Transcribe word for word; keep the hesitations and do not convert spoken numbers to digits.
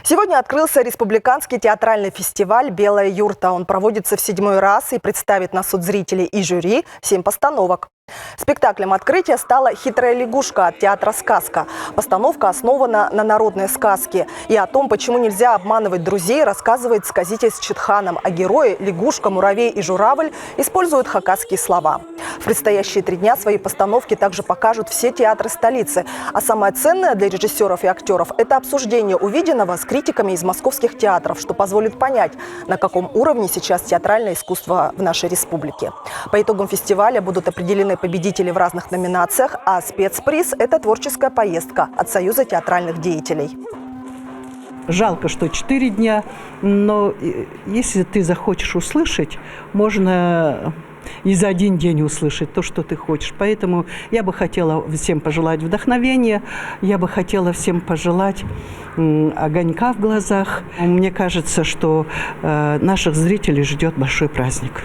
Сегодня открылся республиканский театральный фестиваль «Белая юрта». Он проводится в седьмой раз и представит на суд зрителей и жюри семь постановок. Спектаклем открытия стала «Хитрая лягушка» от театра «Сказка». Постановка основана на народной сказке. И о том, почему нельзя обманывать друзей, рассказывает сказитель с читханом, а герои — лягушка, муравей и журавль — используют хакасские слова. В предстоящие три дня свои постановки также покажут все театры столицы. А самое ценное для режиссёров и актёров — это обсуждение увиденного с критиками из московских театров, что позволит понять, на каком уровне сейчас театральное искусство в нашей республике. По итогам фестиваля будут определены победители в разных номинациях, а спецприз — это творческая поездка от Союза театральных деятелей. Жалко, что четыре дня, но, э, если ты захочешь услышать, можно и за один день услышать то, что ты хочешь. Поэтому я бы хотела всем пожелать вдохновения, я бы хотела всем пожелать, м, огонька в глазах. Мне кажется, что, э, наших зрителей ждёт большой праздник.